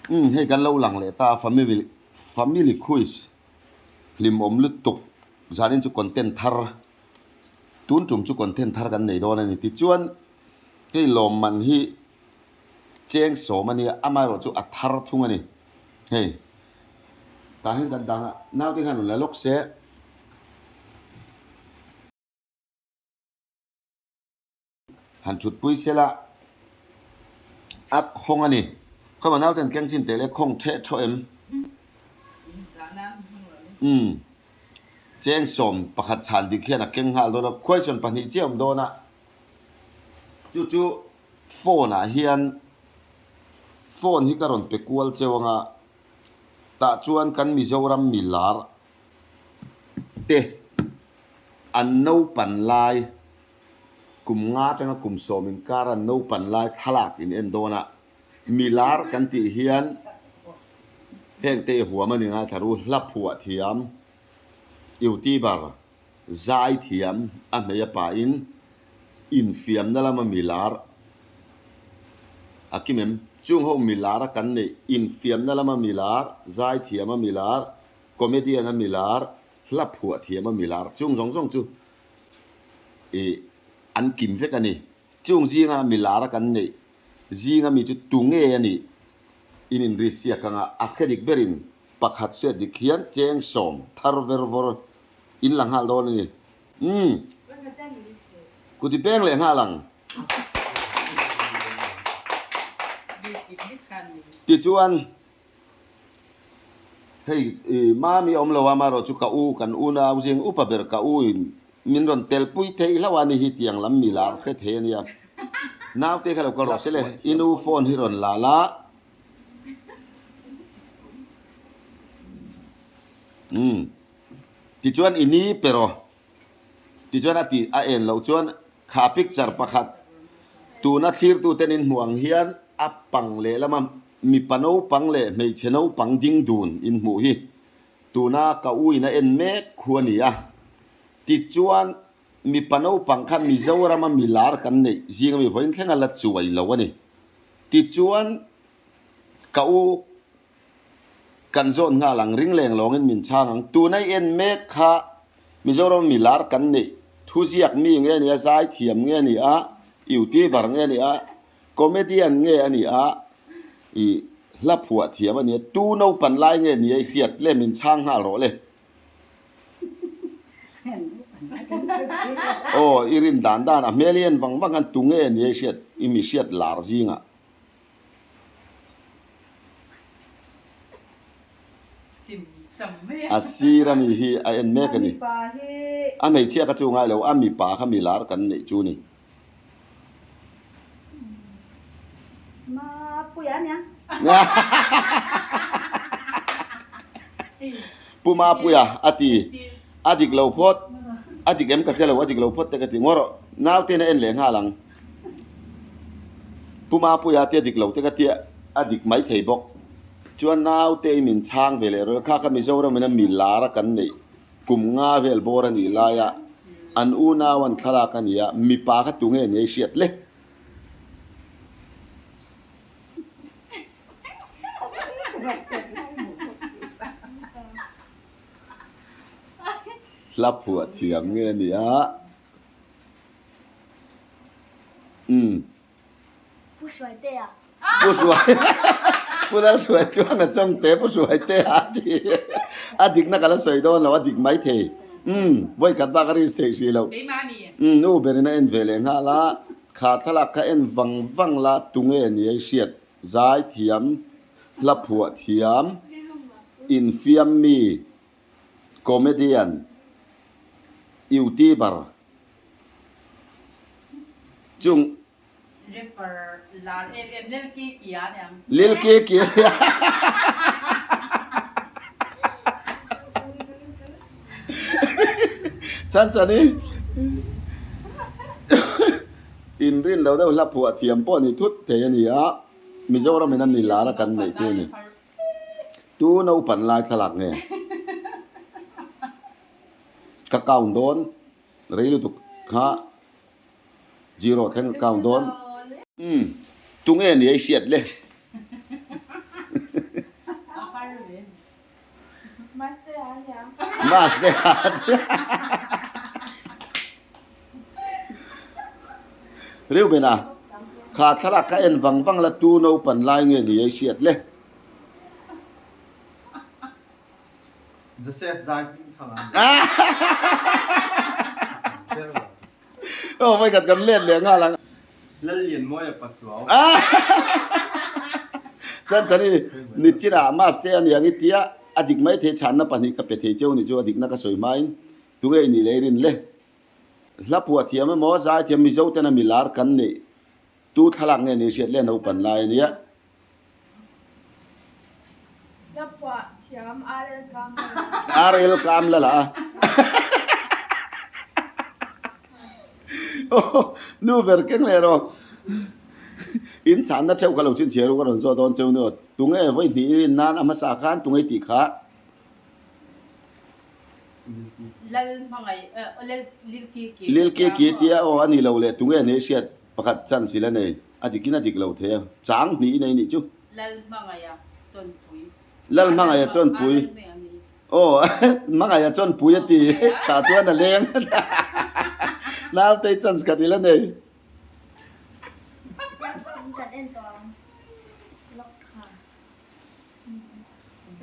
Umm hei kan lo lang leh ta a family family quiz hlimawm lutuk zanin chu content thar tun tum chu content thar kan nei dawn a ni tichuan hei lawmman hi cheng sawm a nia amaherawh chu a thar thung a ni hei tah hian kan dang a naute khan rawn la lawk se. Han thutpui sela a khawng a ni. Khawma nauten keng chin teh le khawng theh thawh em? Umm. Cheng 11 chhan dik hian a keng nghal dawn a, question pahnih chiah awm dawn a. Chu chu phone ah hian phone hi ka rawn pe kual cheu anga tah chuan kan Mizoram milar te an naupan lai Kum nga atanga kum sawm inkar an naupan lai thlalak in en dawn a, milar kan tih hian heng te i huam a ni ngai tharu, hla phuah thiam, youtuber, zai thiam a hmei a pahin infiamna lama milar a kim em? Chung ho milar a kan neih infiamna lama milar, zai thiam a milar, comedian a milar, hla phuah thiam a milar chung zawng zawng chu ih an kim vek a ni. Chung zinga mi lar a kan neih zinga mi chu tu nge a nih in inri siak anga a hre dik berin pakhat hriat dik hian cheng sawm thar ver vawr in la nghal dawn a ni. Umm. Kuti peng leh nghal ang. Tichuan. Hei i mami awm lo a amaherawh chu ka u kan unau zing upa ber ka u in min rawn tel pui thei hlauh a ni hi tiang lam mi lar hre thei a nia. Naute kha lo kal rawh se le i nu phone hi rawn la la. Umm tichuan i ni pe rawh tichuan a tih a en loh chuan Kha picture pakhat tuna thlirtuten in hmuh ang hian a pang lehlam a mipa naupang leh hmeichhe naupang ding dun in hmuh hi tuna ka u in a en mek khu a ni a. Tichuan mipa naupang kha Mizoram a milar kan neih zing ami vawiin thleng a la chuai lo a ni. Tichuan ka u Kan zawn nghal ang, ring leng lawngin min chhang ang. Tuna i en mek kha Mizoram mi lar kan nih, thuziak mi nge nia, zaithiam nge nia, youtuber nge nia, comedian nge a nia, i hla phuah thiam a nia, tu naupan lai nge nia i hriat le min chhang nghal rawh le. Aw, i rin dan dan a hmel i en vang vang khan tu nge nia i hriat, i mi hriat lar zingah. A sir a mi hi a en mek a ni. A hmeichhia kha chu ngai lo, a mipa kha mi lar kan neih chu ni. Pu Mapuia a ti, a dik lo phawt, a dik em ka hre lo, a dik lo phawt te ka ti ngawr, naute in a en leh nghal ang. Pu Mapuia te a dik lo te ka tia a dik mai thei bawk. Chuan naute i min chhang ve leh rawh kha kha Mizoram in a mi lar a kan neih kum nga vel bawr a nih lai a an unau an thlalak a ni a mipa kha tunge ni a i hriat le. Hla phuah thiam nge a ni a. Umm. Pu Hruaitea. Pu Hruai Pu Lalhruai chuan a chawng te Pu Hruaitea a ti. A dikna ka la sawi dawn lo a dik mai thei. Umm vawi khat bak a rin theih hrih loh. Umm nu berin a en ve leh nghal a, kha thlalak kha en vang vang la tunge ni a i hriat zai thiam, hla phuah thiam, infiam mi, comedian, youtuber, Chung. Rapper lar em em Lil Kiki a niang. Lil Kiki a nia. Chan chan i inrin lo deuh hla phuah thiam pawh ni thut thei a ni a, Mizoram in a mi lar a kan neih chu a ni. Tu naupan lai thlalak nge? Ka count dawn rei lutuk kha zero thleng ka count dawn. Umm tunge ni ei hriat le. Mastea a nia. Mastea a nia. Reuben-a, Kha thlalak kha en vang vang la tu naupan lai nge ni ei hriat le. Joseph zai hming thang a ni. Aw vai khat kan let leh nghal ang. Lallianmawia Pachuau. Chuan Tani, Nichinah Maste a niang i tia a dik mai thei chhanna pahnih ka pe thei cheu ni chu a dikna ka sawi hmain tunge i nih leh i rin le. Hla phuah thiam emaw zai thiam Mizo tena milar kan neih tu thlalak nge ni hriat le naupan lai a nia. Hla phuah thiam RL Kamlala. RL Kamlala a. Nu ber keng leh rawh. In chhanna theuh kha lo chhinchhiah ru ka rawn zawh dawn cheu ni aw. Tunge vawi hnih i rin nan a hmasa khan tunge tih kha. Lil ki ki tia aw a ni lo leh tunge nei hriat pakhat chance i la nei. A dikin a dik lo thei a, chang hnih i nei nih chu. Lalhmangaiha Chawnpui. Lalhmangaiha Chawnpui. Aw, Hmangaiha Chawnpui a ti, tah chuan a leng. Nautei chance khat i la nei. Kan en tawh ang. Lawk kha.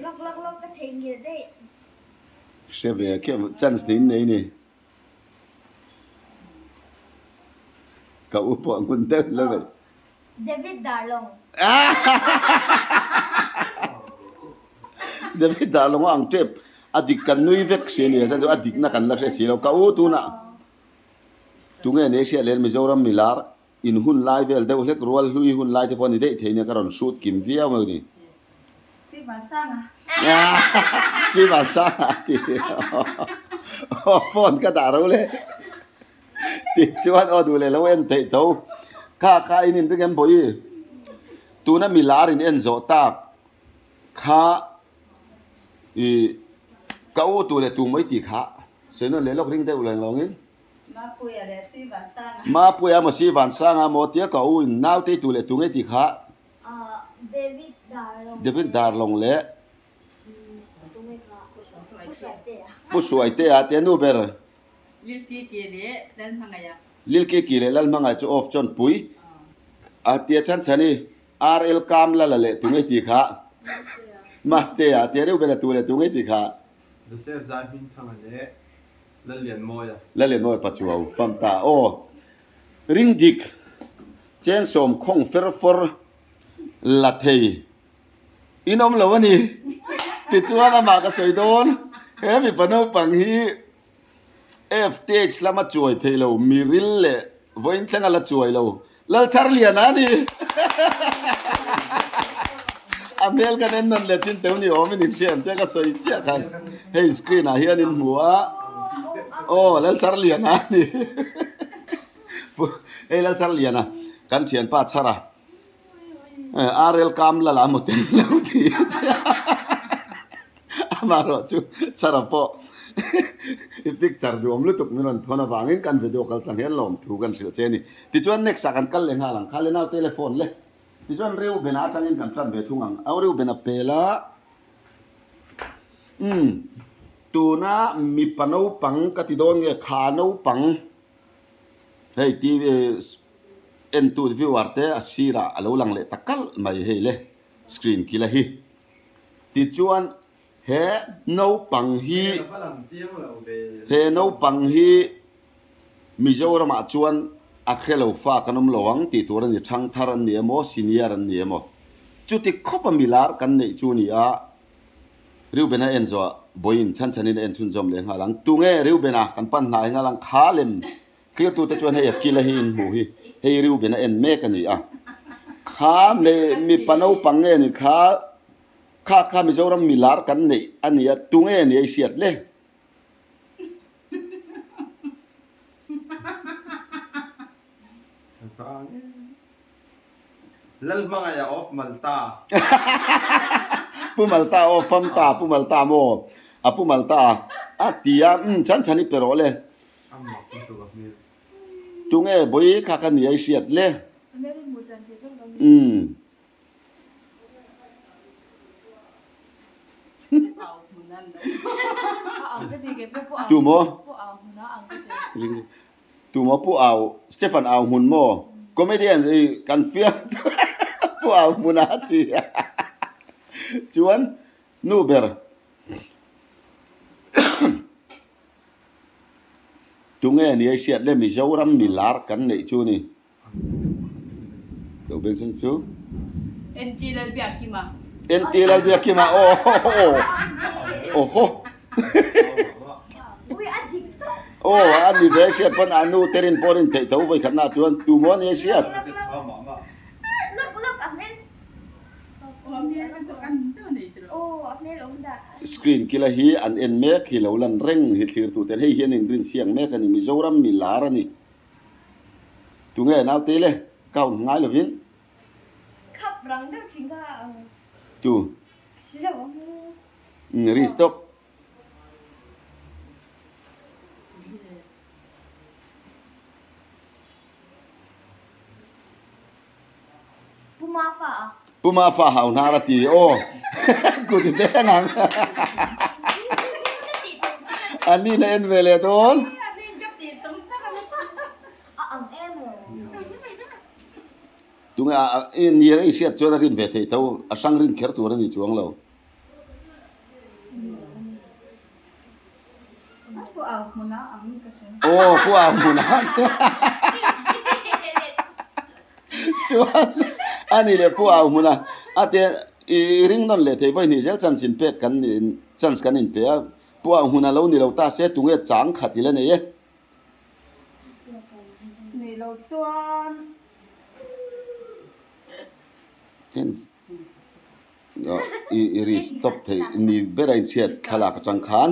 Lawk lawk lawk ka theihnghilh daih. Hre ve khiah chance hnih in nei ni. Ka u pawh ngun deuh lo ve. David Darlong. David Darlong a ang tep. A dik kan nui vek si a ni a chuan chu a dikna kan la hre si lo. Ka u tunah tunge nei hriat leh Mizoram milar In hun lai vel deuh hlek rual hlui hun lai te pawh a ni daih thei nia ka rawn hrut kim viau mai ni. Sivansanga. Sivansanga a ti. Aw phone ka dah ro le. Tichuan aw duh leh lo en theih tho. Kha kha in inring em bawi. Tuna milar in en zawh tak kha i ka u tu leh tu mai tih kha sawi nawn leh lawk ring deuh leng lawngin. Mapuia leh Sivansanga. Mapuia maw Sivansanga maw tia ka u in naute tu leh tu ngei tih kha. David Darlong. David Darlong leh. Pu Suaitea. Pu Suaitea tia nu ber. Lil Kiki leh Lalhmangaia. Lil Kiki leh Lalhmangaia chu off chuan pui a tia chhan chhan i RL Kamlala leh tu ngei tih kha. Mastea tia reuh ber a tu leh tu ngei tih kha. Joseph Zaihmingthanga leh Lallianmawia. Lallianmawia Pachuau fam ta aw. Ring dik, chengsawm khawng fer fawr la thei in awm lo a ni. Tichuan amah ka sawi dawn, he mipa naupang hi FTH lama chuai thei lo, miril leh vawiin thleng a la chuai lo. Lalcharliana a ni. A hmel kan en nawn leh chin teu ni awm in inhria em tia ka sawi chiah khan hei screen ah hian in hmu a aw Lalcharliana a ni. Hei Lalcharliana kan thianpa chhara RL Kamlala maw tel lo ti chiah. Amaherawh chu Chhara pawh i picture duhawm lutuk min rawn thawn avangin kan video kal tlang hian lawmthu kan hrilh che a ni. Tichuan next ah kan kal leh nghal ang kha le naute le phone le. Tichuan Reuben-a atangin kan tan ve thung ang. Au Reuben-a pel a, Umm, tuna mipa naupang ka ti dawn nge kha naupang hei TV entu viewer te a sirah a lo lang leh ta kalh mai hei le screen kila hi. Tichuan he naupang hi he naupang hi Mizoramah chuan a hre lo fa kan awm lo ang tih tur a ni, thangthar an ni emaw senior an ni emaw chuti khawp a milar kan neih chu a ni a, Reuben-a en zawh vawiin chhan chhanin a en chhunzawm leh nghal ang. Tunge Reuben-a kan pan hnai nghal ang kha lem Thirtute chuan hei a kila hi in hmuh hi hei Reuben a en mek a ni a, kha mipa naupang nge ni kha kha kha Mizoram milar kan neih a ni a, tunge ni a i hriat le? Lalhmangaih a off Malta. Pu Malta aw fam ta Pu Malta maw a Pu Malta a ti a umm chhan chhan i pe rawh le. A mak lutuk a hmel. Tunge bawi kha kha ni a i hriat le. A hmel hi hmuh chan thei vek lo ni. Umm. Tumaw? Tumaw Pu Au Stephen Au hmun maw? Comedian i kan fiam Pu Au hmuna a ti a. Chuan nu ber Tunge ni ai hriat le Mizoram milar kan neih chu ni. Lo beng chang chu. NT Lalbiakima. NT Lalbiakima aw aw ho. Aw a ni ve hriat pawn a nu te rin pawh rin theih tho vawi khatna chuan tu maw a ni hriat. Screen kila hi an en mek hi lo lan reng hi thlir tu ten hei hian in rin siang mek a ni Mizoram mi lar a ni. Tunge naute le count ngai lovin. Khap rang deuh thin kha ang. Tu. Ri stop. Puma fa a. Puma fa hau hnar a ti aw. Kut i beng ang. An ni na en ve leh dawn. Tunge a ni a inhriat chuan a rin ve thei tho. A hrang rin kher tur a ni chuang lo. Pu au hmun a ang ka hria. Aw pu au hmun a chuan a ni leh pu au hmun a a te i ring nawn leh thei vawi hnih zel chance in pek kan ni chance kan in pe a pu au hmun a lo ni lo ta se tunge chang khat i la nei e. Nei lo chuan. I ri stop thei ni ber a inchhiat thlalak atang khan.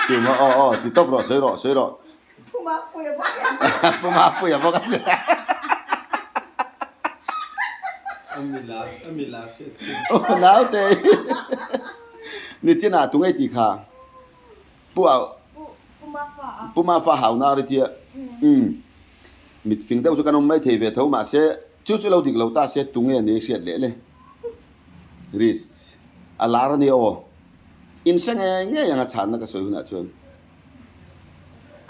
Tuma aw aw ti tawp rawh sawi rawh sawi rawh. Puma puia bawk a Puma puia bawk a Aw naute nichinah tunge tih kha. Pu au Pu Mafa hauna ri tia umm mit fing deuh chu kan awm mai thei ve tho mahse chu chu lo dik lo ta se tunge ni hriat leh le Risk a lar a nia aw in hre ngei ngei ang a chhanna ka sawi hunah chuan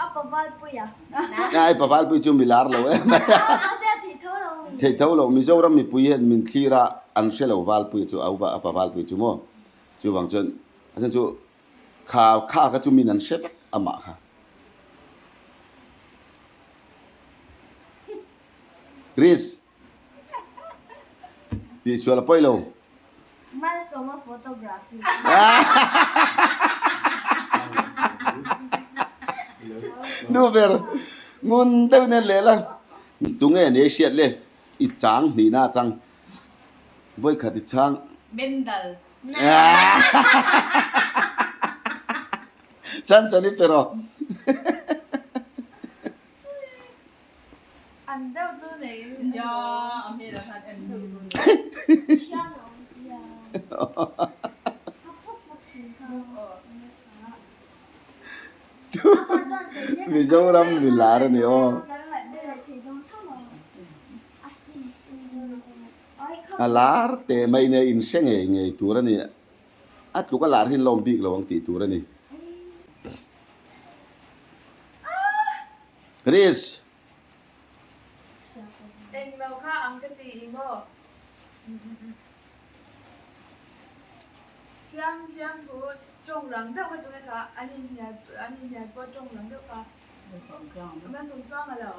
A Pavalpuia Ai Pavalpui chu mi lar lo em mai a Theih tho lo Mizoram mipui hian min thlir a an hre lo Valpuia chu au va a Pavalpui chu maw chuvang chuan a chhan chu Kha kha kha chu min an hre vek amah kha. Chris. Tih sual a pawi lo. Malsawma photography. Nu ber ngun deuh nen leh la. Tunge ni ei hriat le i chang hnihna atang vawikhat i chhang. Mendal. Chan chan i pe rawh. An deuh chu nei. Nia, a hmelah khan en deuh chu nei. Hian a awm tia. Thak fuk fuk thin kha. Mizoram milar a ni aw. A lar teh mai nia in hre ngei ngei tur a ni. A tluk a lar hi an la awm bik lo ang tih tur a ni. Riz. Englo kha ang ka ti i maw? Fiam fiam thu tawng rang deuh kha tunge kha an inhnial an inhnial pawh tawng rang deuh kha. Masawmtluang a lo.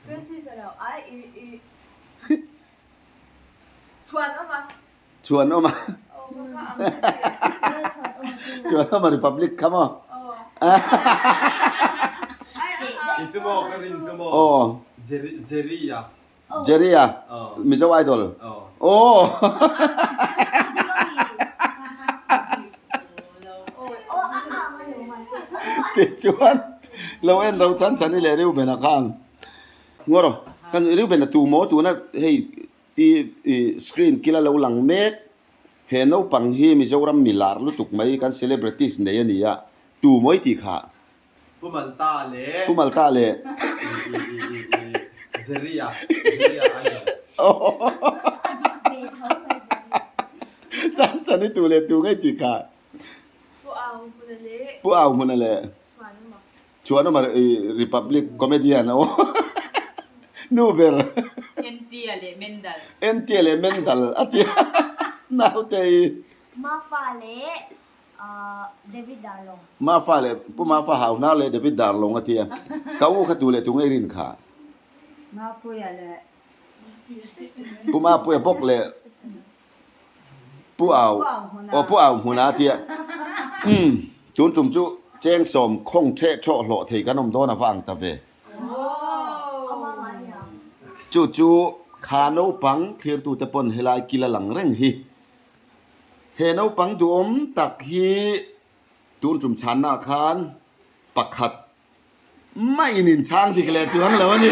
Francis a lo. Ai i i Chhuan awm a. Chhuan awm a. Chhuan awm a Republic kha maw? Kei chu maw ka rin chu maw? Aw. Jerry Jerry a. Jerry a? Mizo Idol? Aw. Tichuan lo en ro chan chan i leh Reuben a kha ang. Ngaw rawh, kan Reuben a tu maw tuna hei i screen kila lo lang mek he naupang hi Mizoram mi lar lutuk mai kan celebrities nei a ni a, tu maw i tih kha? Pu Malta leh Pu Malta leh Jerry a, Jerry a idol. A dik hmel. Chan chan i tu leh tu ngei tih kha. Pu Au Hmuna leh. Pu Au Hmuna leh. Chhuanawma. Chhuanawma Republic comedian a aw. Nu ber. Entia leh Mendal. Entia leh Mendal a ti a. Naute i. Mafa leh David Darlong. Mafa leh Pu Mafa Hauhnar leh David Darlong a ti a. Ka u kha tu leh tu ngei rin kha. Mapuia leh. Pu Mapuia bawk leh Pu Au aw Pu Au Hmuna a ti a. Umm tun tum chu cheng sawm khawng theh thawh hlawh thei kan awm dawn a va ang ta ve. Chu chu kha naupang thlirtute pawn helai kil a lang reng hi. He naupang duhawm tak hi tun tum chhanna khan pakhat maiin inchhang dik leh chuang lo a ni.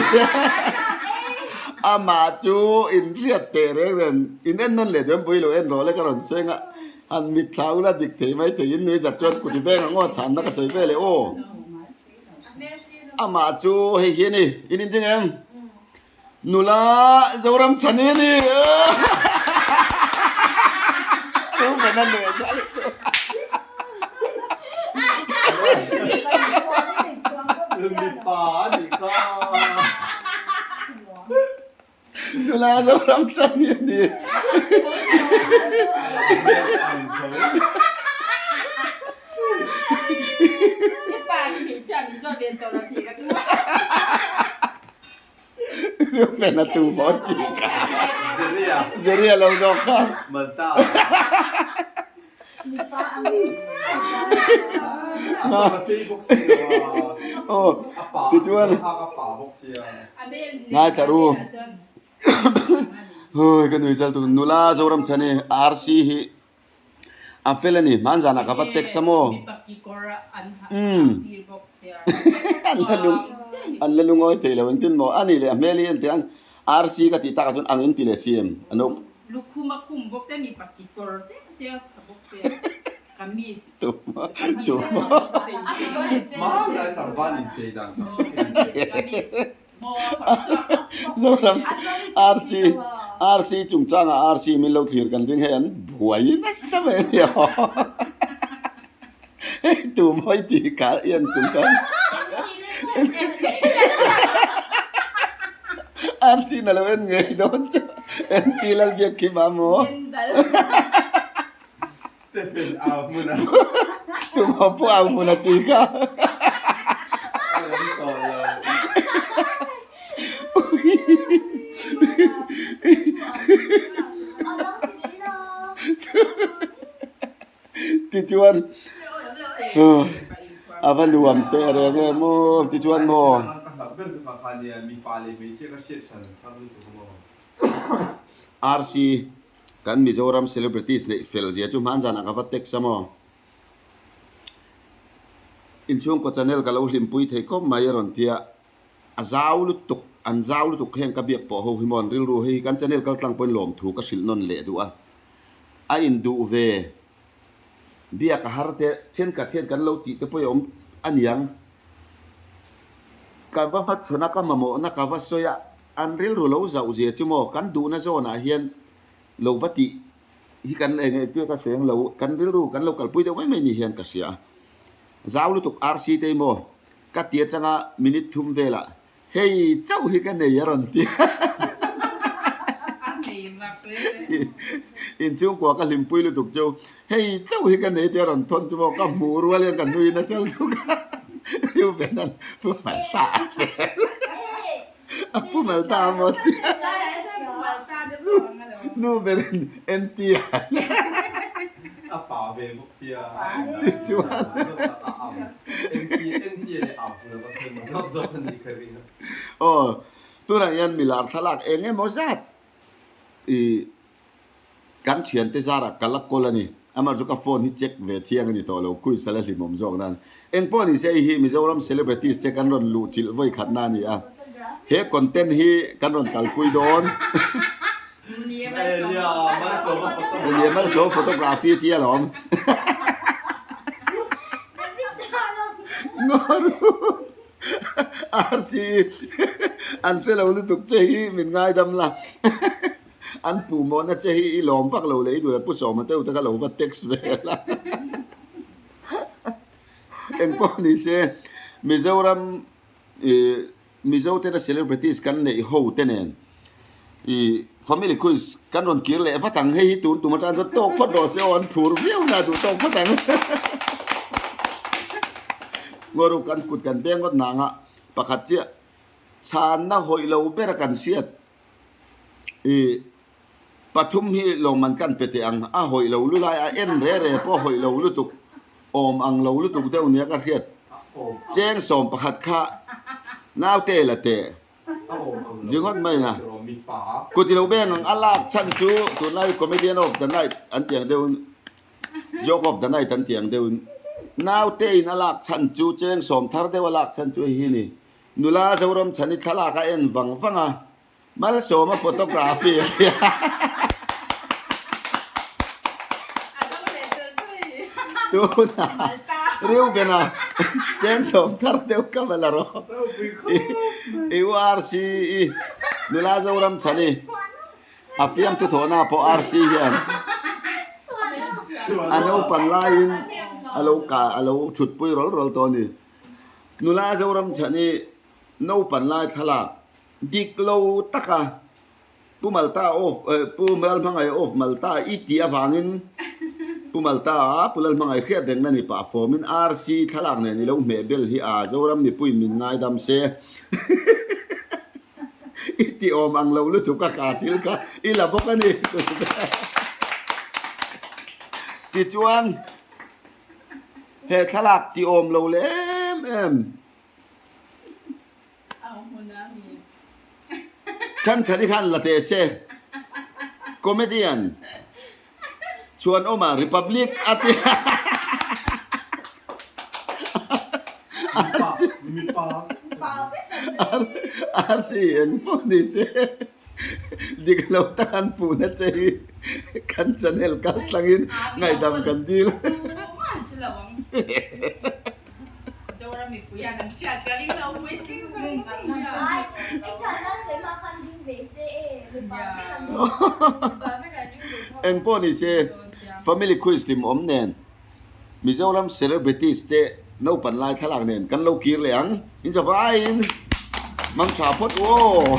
Amah chu inhriat teh reng reng in en nawn leh duh pui lo en rawh le ka rawn seng a, han mitthla ula dik thei mai thei in nuihzat chuan kut i veng ang aw chhanna ka sawi ve leh aw. Amah chu hei hi a ni, in inring em? Nula Zoram Chhani a ni. Ruben a nuih a lutuk. Mipa a nih kha. Nula Zoram Chhani a ni. Ruben a tu maw ti ka. Zeria. Zeria lo zawk kha. Malta. Aw tichuan ngaithla ru hoi ka nui chal tuk nula Zoram chhan hi RC hi A fel a ni, hman zanah ka va text a maw? Umm an la lung an la lungawi thei lo engtin maw? A ni leh a hmel hi entir ang RC ka tih takah chuan ang in ti leh si em? A no. Lukhum a khum bawk che mipa kekawr chiah chiah tha bawk sia kamis kamis tu Hmanlai tlangval inchei dan kamis Zoram RC RC chungchangah RC min lo thlir kan ding hei an buai nasa mai a nia hei tu mawi tih kha i en chung khan RC na lo en ngei dawn chu NT Lalbiakkima maw Stephen au hmun a. Tumah pawh au hmun a ti kha. A rem tawh lo. Tichuan a va nuam teh reng em aw tichuan maw. RC Kan Mizoram celebrities neih fel zia chu hman zanah ka va text a maw? Inchhungkaw channel ka lo hlimpui thei khawp mai a rawn ti a, a zau lutuk, an zau lutuk heng ka biak pawh ho hi maw an rilru hei kan channel kal tlang pawhin lawmthu ka hrilh nawn leh duh a, a induh ve biak a har te thenkhat hian kan lo tih te pawh hi a awm a niang. Ka va hmachhawn a, ka mamawhna ka va sawi a, An rilru lo zauh zia chu maw kan duhna zawnah hian lo va tih hi kan eng eng tia ka hre ang lo, kan rilru kan lo kalpui deuh mai mai ni hian ka hria a. Zau lutuk RC te hi maw ka ti atanga minute thum velah hei chauh hi ka nei a rawn ti a. Inchhungkua ka hlimpui lutuk chu hei chauh hi ka nei tia rawn thawn chu maw ka hmuh rual hian ka nui nasa lutuk a. Reuben-a'n pu Malta a ti. A pu Malta a maw ti a. Nu berin NT a A pa ve bawk sia. Tichuan. Aw, tunah hian milar thlalak eng emaw zat i Kan thiante zarah ka la kawl a ni. Amah chu ka phone hi check ve thiang a ni tawh lo, quiz a la hlimawm zawk nan. Eng pawh ni se hei hi Mizoram celebrities te kan rawn luh chilh vawi khatna a ni a. He content hi kan rawn kalpui dawn. Nia Malsawm photography tia lawm. Ngaru RC an hre lo lutuk che hi min ngaidam la. An puh mawhna che hi i lawm vak lo leh i duh leh Pu Sawma deuh te kha lo va text ve la. Engpawh ni se Mizoram ih Mizo tena celebrities kan neih ho te nen ih family quiz kan rawn kir leh vat ang hei hi tun tum atang chuan tawk phawt rawh se aw an phur viau na duh tawk phawt ang. Ngaw kan kut kan beng ngawt nang a pakhat chiah chhanna hawih lo ber a kan hriat ih pathum hi lawmman kan pe teh ang a hawih lo lu lai a en re re pawh hawih lo lutuk awm ang lo lutuk deuh nia ka hriat cheng 11 kha naute la teh ringawt mai a kut i lo beng ang a lak chhan chu tunlai comedian of the night an tih ang deuh in joke of the night an tih ang deuh in naute in a lak chhan chu cheng sawm thar deuh a lak chhan chu hei hi a ni. Nula Zoram Chhani thlalak a en vang vang a, Malsawma photography a ti a. Tunah Reuben-a cheng sawm thar deuh ka va la rawh. I u RC i Nula Zoram Chhani a fiamthu thawhna pawh RC hian a naupan laiin a lo ka a lo thutpui rawl rawl tawh a ni. Nula Zoram chhan hi naupan lai thlalak dik lo taka Pu Malta of Pu Lalhmangaih of Malta i tih avangin Pu Malta a Pu Lalhmangaih hriat reng na ni pah fawmin RC thlalak nen i lo hmeh bel hi a Zoram mipui min ngaidam se i ti awm ang lo lutuk a ka thil kha i la bawk a ni tichuan He thlalak ti awm lo leh em em. Chhanchhani khan la teh se. Comedian Chhuanawma Republic a ti RC eng pawh ni se dik lo tak an puhna che hi kan channel kal tlangin ngaihdam kan dil. Eng pawh ni se family quiz hlim awm nen Mizoram celebrities te naupan lai thlalak nen kan lo kir leh ang. In zavaiin mang tha phawt u aw.